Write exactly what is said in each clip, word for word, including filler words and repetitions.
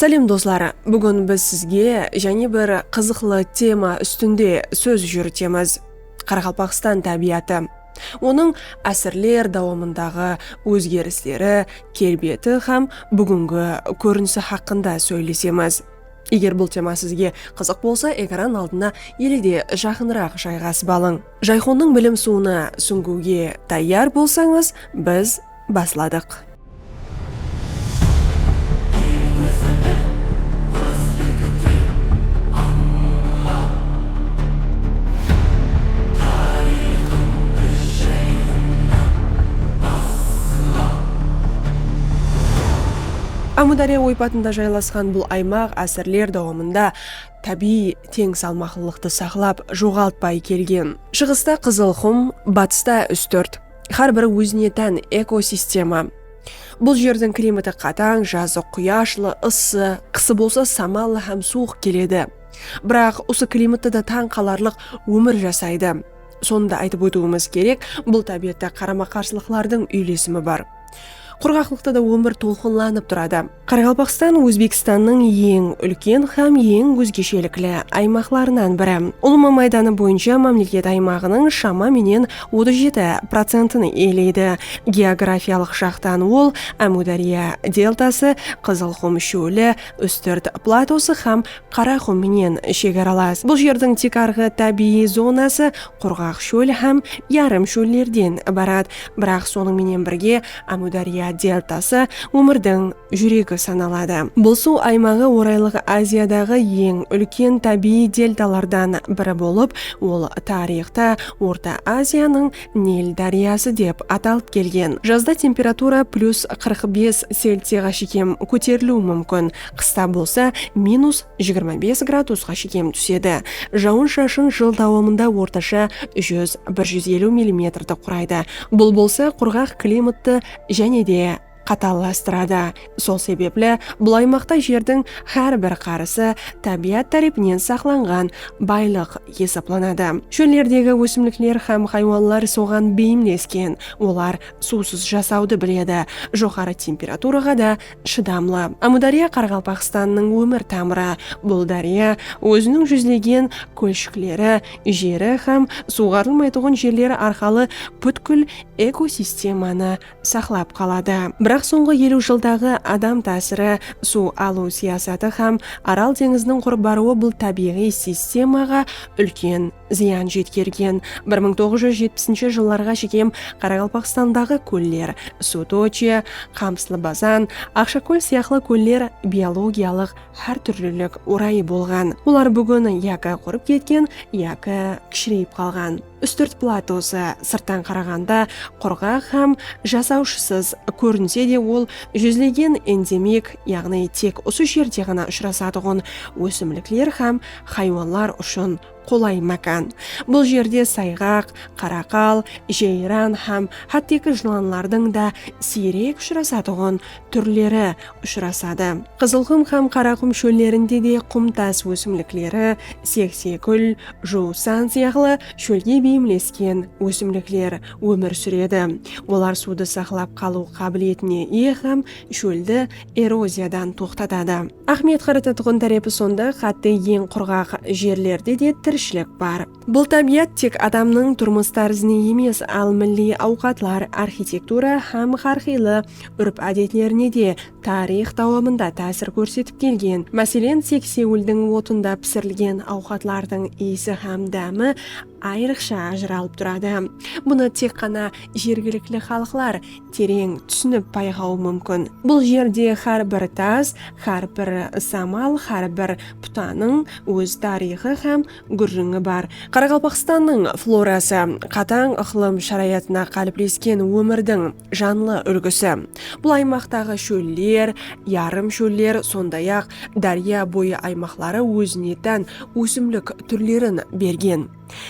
Sálem, doslar! Búgin biz sizge jáne bir qızıqlı tema ústinde sóz júritemiz. Qaraqalpaqstan tábiyatı. Onıń ásirler dawamındaǵı ózgerisleri, kelbeti hám búgingi kórinisi haqqında sóylesemiz. Eger bul tema sizge qızıq bolsa, ekran aldına ele de jaqınıraq jayǵasıp alıń. Jayxonnıń bilim suwına súńgiwge táyyar bolsańız, biz basladıq. Ámiwdárya oypatında jaylasqan bul aymaq ásirler dawamında tábiyiy teń salmaqlılıqtı saqlap, joǵaltpay kelgen. Shıǵısta Qızılqum, batısta Ústirt. Hár biri ózine tán ekosistema. Bul jerdiń klimatı qatań, jazı quyashlı, ıssı, qısı bolsa samallı hám suwıq keledi. Biraq usı klimatta da tań qalarlıq ómir jasaydı. Sonı da aytıp ótiwimiz kerek, bul tábiyatta qarama-qarsılıqlardıń úylesimi bar. Qurǵaqlıqta da ómir tolqınlanıp turadı. Qaraqalpaqstan Ózbekstannıń eń úlken hám eń ózgeshelikli aymaqlarınan biri. Ulıwma maydanı boyınsha mámleket aymaǵınıń shama menen otız jeti procentin iyeleydi. Geografiyalıq jaqtan ol Ámiwdárya deltası, Qızılqum shóli, Ústirt platosı hám Qaraqum menen shegaralas. Bul jerdiń tiykarǵı tábiyiy zonası qurǵaq shól hám yarım shóllerden ibarat. Biraq sonıń menen birge Ámiwdárya deltası ómirdiń júregi sanaladı. Bul suw aymaǵı Oraylıq Aziyadaǵı eń úlken tábiyiy deltalardan biri bolıp, ol tariyxta Orta Aziyanıń Nil dáryası dep atalıp kelgen. Jazda temperatura plyus qırq bes Celsiyaǵa shekem kóteriliwi múmkin, qısta bolsa minus jigirma bes gradusqa shekem túsedi. Jawın-shashın jıl dawamında ortasha júz, bir júz eliw millimetrdi quraydı. Bul bolsa qurǵaq klimattı jáne de qatallastıradı. Sol sebepli bul aymaqta jerdiń hár bir qarısı tábiyat tárepinen saqlanǵan baylıq esaplanadı. Shóllerdegi ósimlikler hám haywanlar soǵan beyimlesken. Olar suwsız jasawdı biledi, joqarı temperaturaǵa da shıdamlı. Ámiwdárya Qaraqalpaqstannıń ómir tamırı. Bul dárya óziniń júzlegen kólshikleri, jeri hám suwǵarılmaytuǵın jerleri arqalı pútkil ekosistemanı saqlap qaladı. Biraq sońǵı eliw jıldaǵı adam tásiri, suw alıw siyasatı hám Aral teńiziniń qurıp barıwı bul tábiyǵıy sistemaǵa úlken zıyan jetkergen. Bir mıń toǵız júz jetpisinshi jıllarǵa shekem Qaraqalpaqstandaǵı kóller, Sutoche, Qamslı Bazan, Aqshakól sıyaqlı kóller biologiyalıq hár túrlilik orayı bolǵan. Olar búgin yaki qurıp ketken, yaki kishireyip qalǵan. Ústirt platosı sırttan qaraǵanda qurǵaq hám jasawshısız kórinse de, ol júzlegen endemik, yaǵnıy tek usı jerde ǵana ushırasatuǵın ósimlikler hám haywanlar ushın qolay mákan. Bul jerde sayǵaq, qaraqal, jayran hám hátteki jılanlardıń da siyrek ushırasatuǵın túrleri ushırasadı. Qızılqum hám Qaraqum shóllerinde de qum-tas ósimlikleri, seksekúl, juwsan sıyaqlı shólge beyimlesken ósimlikler ómir súredi. Olar suwdı saqlap qalıw qábiliyetine iye hám shóldi eroziyadan toqtatadı. Áhmiyet qaratatuǵın tárepi sonda, hátte eń qurǵaq jerlerde de tirishilik bar. Bul tábiyat tek adamnıń turmıs tárizine emes, al milliy awqatlar, arxitektura hám hár qıylı úrp-ádetlerine de tariyx dawamında tásir kórsetip kelgen. Máselen, seksewildiń otında pisirilgen awqatlardıń iyisi hám dámi ayrıqsha ajıralıp turadı. Bunı tek ǵana jergilikli xalıqlar tereń túsinip payqawı múmkin. Bul jerde hár bir tas, hár bir samal, hár bir putanıń óz tariyxı hám gúrrińi bar. Qaraqalpaqstannıń florası qatań ıqlım sharayatına qáliplesken ómirdiń janlı úlgisi. Bul aymaqtaǵı shóller, yarım shóller, sonday-aq, dárya boyı aymaqları ózine tán ósimlik túrlerin bergen.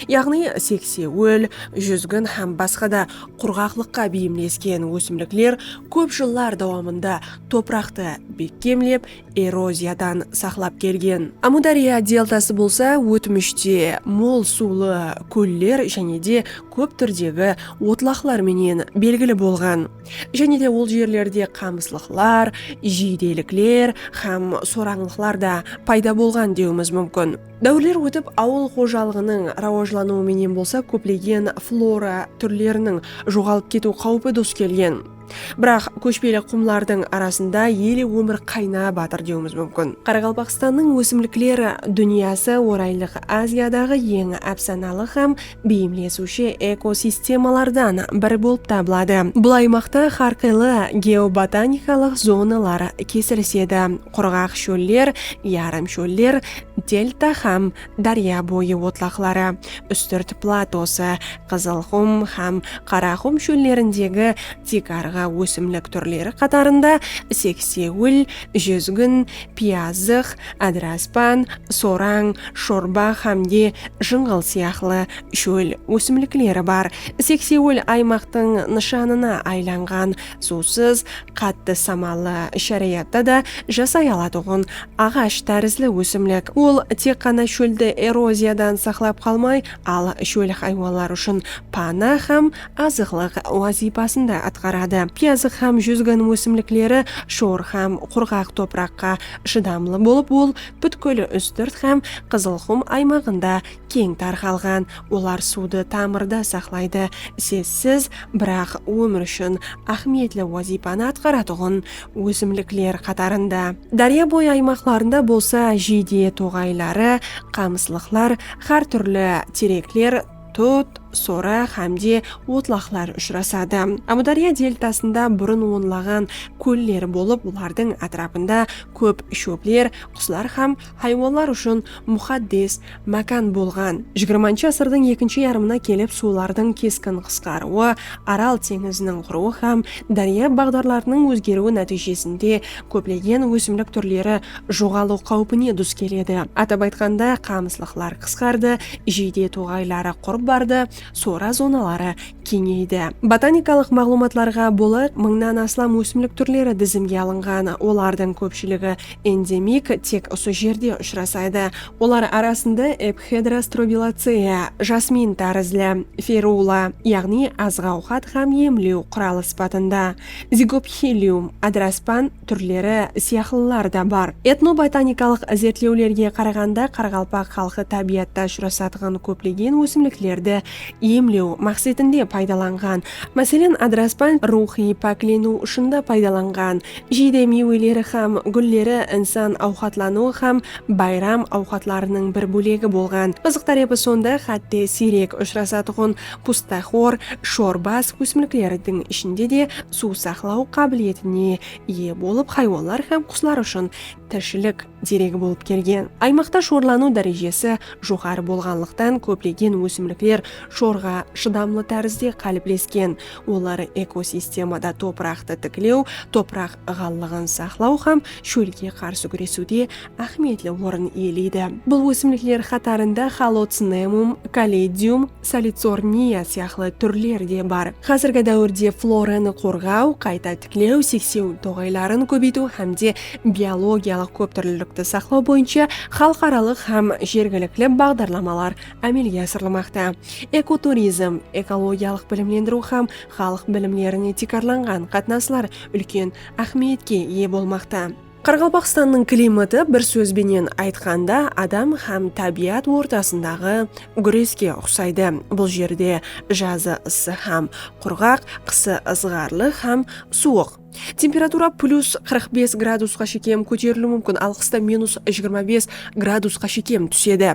Yaǵnıy seksewil, júzgin hám basqa da qurǵaqlıqqa beyimlesken ósimlikler kóp jıllar dawamında topıraqtı bekkemlep, eroziyadan saqlap kelgen. Ámiwdárya deltası bolsa ótmishte mol suwlı kóller jáne de kóp túrdegi otlaqlar menen belgili bolǵan. Jáne de ol jerlerde qamıslıqlar, jiydelikler hám sorańlıqlar da payda bolǵan dewimiz múmkin. Dáwirler ótip, awıl xojalıǵınıń rawajlanıwı menen bolsa kóplegen flora túrleriniń joǵalıp ketiw qáwpi dus kelgen. Biraq kóshpeli qumlardıń arasında ele ómir qaynap atır dewimiz múmkin. Qaraqalpaqstannıń ósimlikler dúnyası Oraylıq Aziyadaǵı eń ápsanalı hám beyimlesiwshi ekosistemalardan biri bolıp tabıladı. Bul aymaqta hár qıylı geobotanikalıq zonalar kesilisedi. Qurǵaq shóller, yarım shóller, delta hám dárya boyı otlaqları, Ústirt platosı, Qızılqum hám Qaraqum shóllerindegi tiykarǵı ósimlik túrleri qatarında seksewil, júzgin, piyazıq, ádiraspan, sorań, shorba hám de jıńǵıl sıyaqlı shól ósimlikleri bar. Seksewil aymaqtıń nıshanına aylanǵan suwsız, qattı samallı sharayatta da jasay alatuǵın aǵash tárizli ósimlik. Ol tek ǵana shóldi eroziyadan saqlap qalmay, al shól haywanlar ushın pana hám azıqlıq wazıypasın da atqaradı. Piyazıq hám júzgin ósimlikleri shor hám qurǵaq topıraqqa shıdamlı bolıp, ol pútkil Ústirt hám Qızılqum aymaǵında keń tarqalǵan. Olar suwdı tamırda saqlaydı. Sessiz, biraq ómir ushın áhmiyetli wazıypanı atqaratuǵın ósimlikler qatarında. Dárya boyı aymaqlarında bolsa jiyde toǵayları, qamıslıqlar, hár túrli terekler, tut, sora hám de otlaqlar ushırasadı. Ámiwdárya deltasında burın onlaǵan kóller bolıp, olardıń átirapında kóp shópler, quslar hám haywanlar ushın muqaddes mákan bolǵan. Jigirmanshı ásirdiń ekinshi yarımına kelip suwlardıń keskin qısqarıwı, Aral teńiziniń qurıwı hám dárya baǵdarlarınıń ózgeriwi nátiyjesinde kóplegen ósimlik túrleri joǵalıw qáwpine dus keledi. Atap aytqanda, qamıslıqlar qısqardı, jiyde toǵayları qurıp bardı, sora zonaları keńeydi. Botanikalıq maǵlıwmatlarǵa bola, mıńnan aslam ósimlik túrleri dizimge alınǵan. Olardıń kópshiligi endemik, tek usı jerde ushırasaydı. Olar arasında Ephedra strobelacea, jasmin tárizli, ferula, yaǵnıy azıq-awqat hám emlew quralı sıpatında, zigophyllum, ádiraspan túrleri sıyaqlılar da bar. Etnobotanikalıq izertlewlerge qaraǵanda, qaraqalpaq xalqı tábiyatta ushırasatuǵın kóplegen ósimliklerdi emlew maqsetinde paydalanǵan. Máselen, ádiraspan ruwxıy pákleniw ushın da paydalanǵan. Jiyde miyweleri hám gúlleri insan awqatlanıwı hám bayram awqatlarınıń bir bólegi bolǵan. Qızıq tárepi sonda, hátte siyrek ushırasatuǵın pustaxor, shorbas ósimliklerdiń ishinde de suw saqlaw qábiliyetine iye bolıp, haywanlar hám quslar ushın tirshilik deregi bolıp kelgen. Aymaqta shorlanıw dárejesi joqarı bolǵanlıqtan, kóplegen ósimlikler shorǵa shıdamlı tárizde qáliplesken. Olar ekosistemada topıraqtı tiklew, topıraq ıǵallıǵın saqlaw hám shólge qarsı gúresiwde áhmiyetli orın iyeleydi. Bul ósimlikler qatarında halocnemum, kallidium, salicornia sıyaqlı túrler de bar. Házirgi dáwirde floranı qorǵaw, qayta tiklew, seksewil toǵayların kóbeytiw hám de biologiyalıq kóp túrlilikti saqlaw boyınsha xalıqaralıq hám jergilikli baǵdarlamalar ámelge asırılmaqta. Ekoturizm, ekologiyalıq bilimlendiriw hám xalıq bilimlerine tiykarlanǵan qatnaslar úlken áhmiyetke iye bolmaqta. Qaraqalpaqstannıń klimati, bir sóz benen aytqanda, adam hám tábiyat ortasındaǵı gúreske uqsaydı. Bul jerde jazı ıssı hám qurǵaq, qısı ızǵarlı hám suwıq. Temperatura plyus qırq bes gradusqa shekem kóteriliwi múmkin, al qısta minus jigirma bes gradusqa shekem túsedi.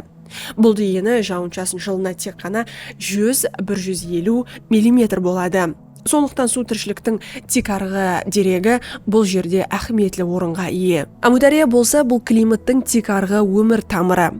Bul degeni jawın-shashın jılına tek ǵana júz, bir júz eliw millimetr boladı. Sonlıqtan suw tirshiliktiń tiykarǵı deregi bul jerde áhmiyetli orınǵa iye. Ámiwdárya bolsa bul klimattıń tiykarǵı ómir tamırı.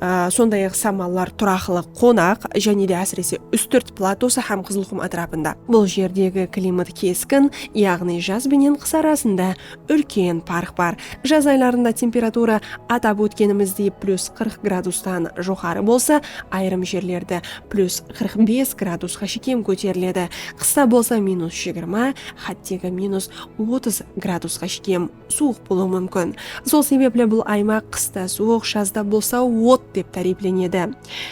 A, sonday-aq, samallar turaqlı qonaq, jáne de, ásirese, Ústirt platosı hám Qızılqum átirapında. Bul jerdegi klimat keskin, yaǵnıy jaz benen qıs arasında úlken parq bar. Jaz aylarında temperatura, atap ótkenimizdey, plyus qırq gradustan joqarı bolsa, ayırım jerlerde plyus qırq bes gradusqa shekem kóteriledi. Qısta bolsa minus jigirma, hátteki minus otız gradusqa shekem suwıq bolıwı múmkin. Sol sebepli bul aymaq qısta suwıq, jazda bolsa ot dep táriyplenedi.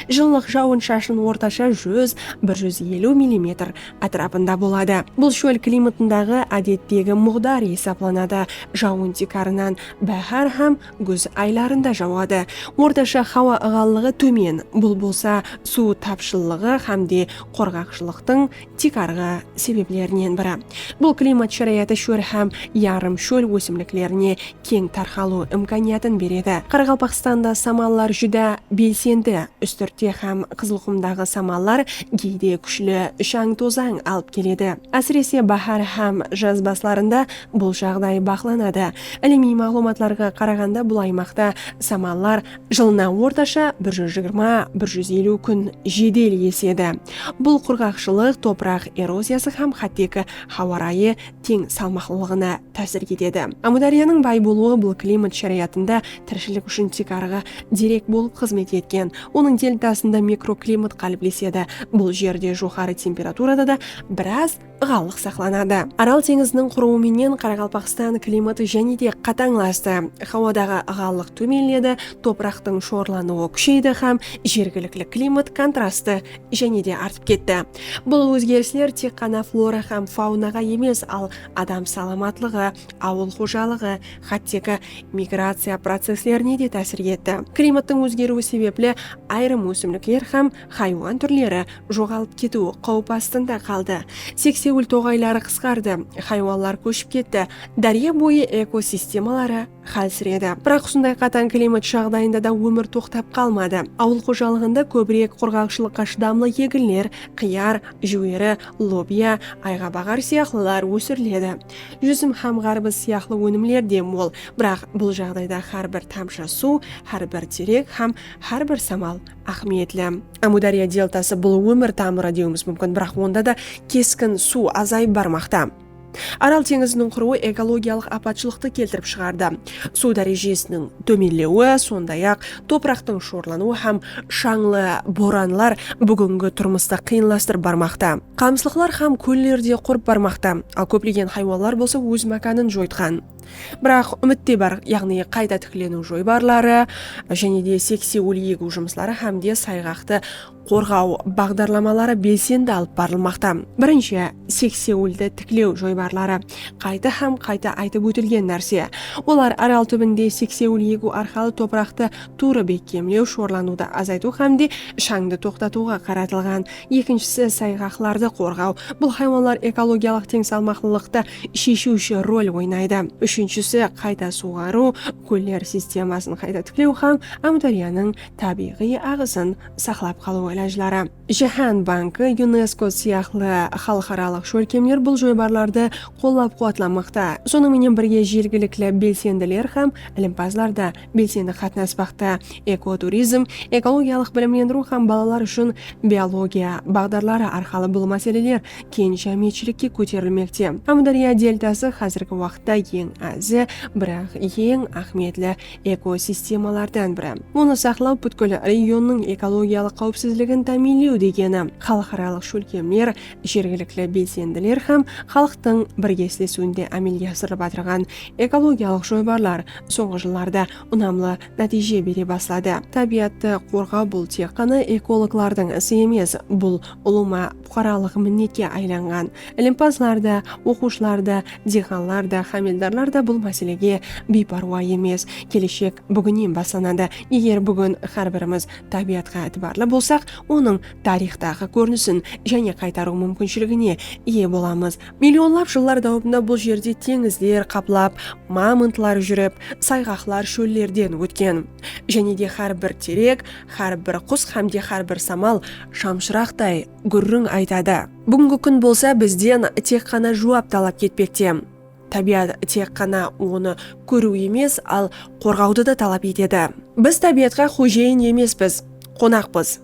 Jıllıq jawın-shashın ortasha júz, bir júz eliw millimetr átirapında boladı. Bul shól klimatındaǵı ádettegi muǵdar esaplanadı. Jawın tiykarınan báhár hám gúz aylarında jawadı. Ortasha hawa ıǵallıǵı tómen, bul bolsa suw tapshıllıǵı hám de qurǵaqshılıqtıń tiykarǵı sebeplerinen biri. Bul klimat sharayatı shól hám yarım shól ósimliklerine keń tarqalıw imkaniyatın beredi. Qaraqalpaqstanda samallar júdá belsendi. Ústirtte hám Qızılqumdaǵı samallar geyde kúshli shań-tozań alıp keledi. Ásirese, báhár hám jaz baslarında bul jaǵday baqlanadı. Ilimiy maǵlıwmatlarǵa qaraǵanda, bul aymaqta samallar jılına ortasha bir júz jigirma, bir júz eliw kún jedel esedi. Bul qurǵaqshılıq, topıraq eroziyası hám hátteki hawa rayı teń salmaqlılıǵına tásir etedi. Ámiwdáryanıń bay bolıwı bul klimat sharayatında tirishilik ushın tiykarǵı derek bolıp xızmet etken. Onıń deltasında mikroklimat qáliplesedi. Bul jerde joqarı temperaturada da biraz ıǵallıq saqlanadı. Aral teńiziniń qurıwı menen Qaraqalpaqstan klimatı jáne de qatańlastı. Hawadaǵı ıǵallıq tómenledi, topıraqtıń shorlanıwı kúsheydi hám jergilikli klimat kontrastı jáne de artıp ketti. Bul ózgerisler tek ǵana flora hám faunaǵa emes, al adam salamatlıǵı, awıl xojalıǵı, hátteki migraciya processlerine de tásir etti. Klimattıń ózgeriwi sebepli ayırım ósimlikler hám haywan túrleri joǵalıp ketiw qáwip astında qaldı. Seksewil toǵayları qısqardı, haywanlar kóship ketti, dárya boyı ekosistemaları hálsiredi. Biraq usınday qatań klimat jaǵdayında da ómir toqtap qalmadı. Awıl xojalıǵında kóbirek qurǵaqshılıqqa shıdamlı eginler, qıyar, júweri, lobya, ayǵabaǵar sıyaqlılar ósiriledi. Júzim hám ǵarbız sıyaqlı ónimler de mol. Biraq bul jaǵdayda hár bir tamshı suw, hár bir terek hám hár bir samal áhmiyetli. Ámiwdárya deltası bul ómir tamırı dewimiz múmkin, biraq onda da keskin suw azayıp barmaqta. Aral teńiziniń qurıwı ekologiyalıq apatshılıqtı keltirip shıǵardı. Suw dárejesiniń tómenlewi, sonday-aq, topıraqtıń shorlanıwı hám shańlı boranlar búgingi turmıstı qıyınlastırıp barmaqta. Qamıslıqlar hám kóller de qurıp barmaqta, al kóplegen haywanlar bolsa óz mákanın joytqan. Biraq úmit te bar, yaǵnıy qayta tikleniw joybarları jáne de seksewil egiw jumısları hám de sayǵaqtı qorǵaw baǵdarlamaları belsendi alıp barılmaqta. Birinshi, seksewildi tiklew joybarları. Qayta hám qayta aytıp ótilgen nárse. Olar Aral túbinde seksewil egiw arqalı topıraqtı tuwrı bekkemlew, shorlanıwdı azaytıw hám de shańdı toqtatıwǵa qaratılǵan. Ekinshisi, sayǵaqlardı qorǵaw. Bul haywanlar ekologiyalıq teń salmaqlılıqta sheshiwshi rol oynaydı. Úshinshisi, qayta suwǵarıw, kóller sistemasın qayta tiklew hám Ámiwdáryanıń tábiyǵıy aǵısın saqlap qalıw ilajları. Jáhán banki, yunesko sıyaqlı xalıqaralıq shólkemler bul joybarlardı qollap-quwatlamaqta. Sonıń menen birge, jergilikli belsendiler hám ilimpazlar da belsendi qatnaspaqta. Ekoturizm, ekologiyalıq bilimlendiriw hám balalar ushın biologiya baǵdarları arqalı bul máseleler keń jámiyetshilikke kóterilmekte. Ámiwdárya deltası házirgi waqıtta eń ázi, biraq eń áhmiyetli ekosistemalardan biri. Onı saqlaw pútkil regionnıń ekologiyalıq qáwipsizligin támiyinlew degeni. Xalıqaralıq shólkemler, jergilikli belsendiler hám xalıqtıń birge islesiwinde ámelge asırılıp atırǵan ekologiyalıq joybarlar sońǵı jıllarda unamlı nátiyje bere basladı. Tábiyattı qorǵaw bul tek ǵana ekologlardıń isi emes, bul ulıwma puqaralıq minnetke aylanǵan. Ilimpazlar da, oqıwshılar da, diyqanlar da, hámeldarlar da bul máselege biypárwa emes. Keleshek búginnen baslanadı. Eger búgin hár birimiz tábiyatqa itibarlı bolsaq, onıń tariyxtaǵı kórinisin jáne qaytarıw múmkinshiligine iye bolamız. Millionlap jıllar dawamında bul jerde teńizler qaplap, mamontlar júrip, sayǵaqlar shóllerden ótken. Jáne de hár bir terek, hár bir qus hám de hár bir samal shamshıraqtay gúrriń aytadı. Búgingi kún bolsa bizden tek ǵana juwap talap etpekte. Tábiyat tek ǵana onı kóriw emes, al qorǵawdı da talap etedi. Biz tábiyatqa xojayin emespiz, qonaqpız.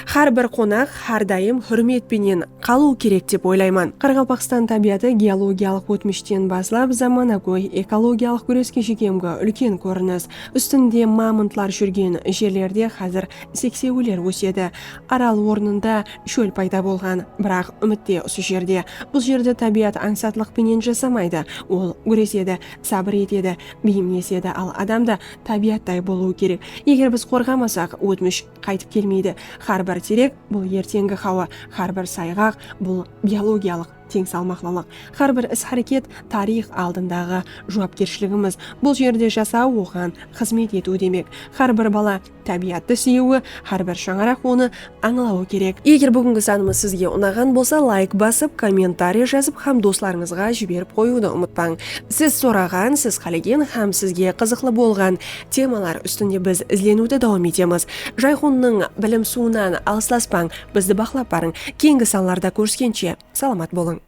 Hár bir qonaq hár dayım húrmet penen qalıw kerek dep oylayman. Qaraqalpaqstan tábiyatı geologiyalıq ótmishten baslap zamanagóy ekologiyalıq gúreske shekemgi úlken kórinis. Ústinde mamontlar júrgen jerlerde házir seksewiller ósedi. Aral ornında shól payda bolǵan, biraq úmit te usı jerde. Bul jerde tábiyat ańsatlıq penen jasamaydı. Ol gúresedi, sabır etedi, beyimlesedi, al adam da tábiyattay bolıwı kerek. Eger biz qorǵamasaq, ótmish qaytıp kelmeydi. Hár bir terek, bul erteńgi hawa, hár bir sayǵaq, bul biologiyalıq teń salmaqlılıq. Hár bir is-háreket, tariyx aldındaǵı juwapkershiligimiz. Bul jerde jasaw oǵan xızmet etiw demek. Hár bir bala tábiyattı súyewi, hár bir shańaraq onı ańlawı kerek. Eger búgingi sanımız sizge unaǵan bolsa, layk basıp, kommentariy jazıp hám doslarıńızǵa jiberip qoyıwdı umıtpań. Siz soraǵan, siz qálegen hám sizge qızıqlı bolǵan temalar ústinde biz izleniwdi dawam etemiz. Jayxunnıń bilim suwınan alıslaspań, bizdi baqlap barıń. Keyingi sanlarda kóriskenshe, salamat bolıń!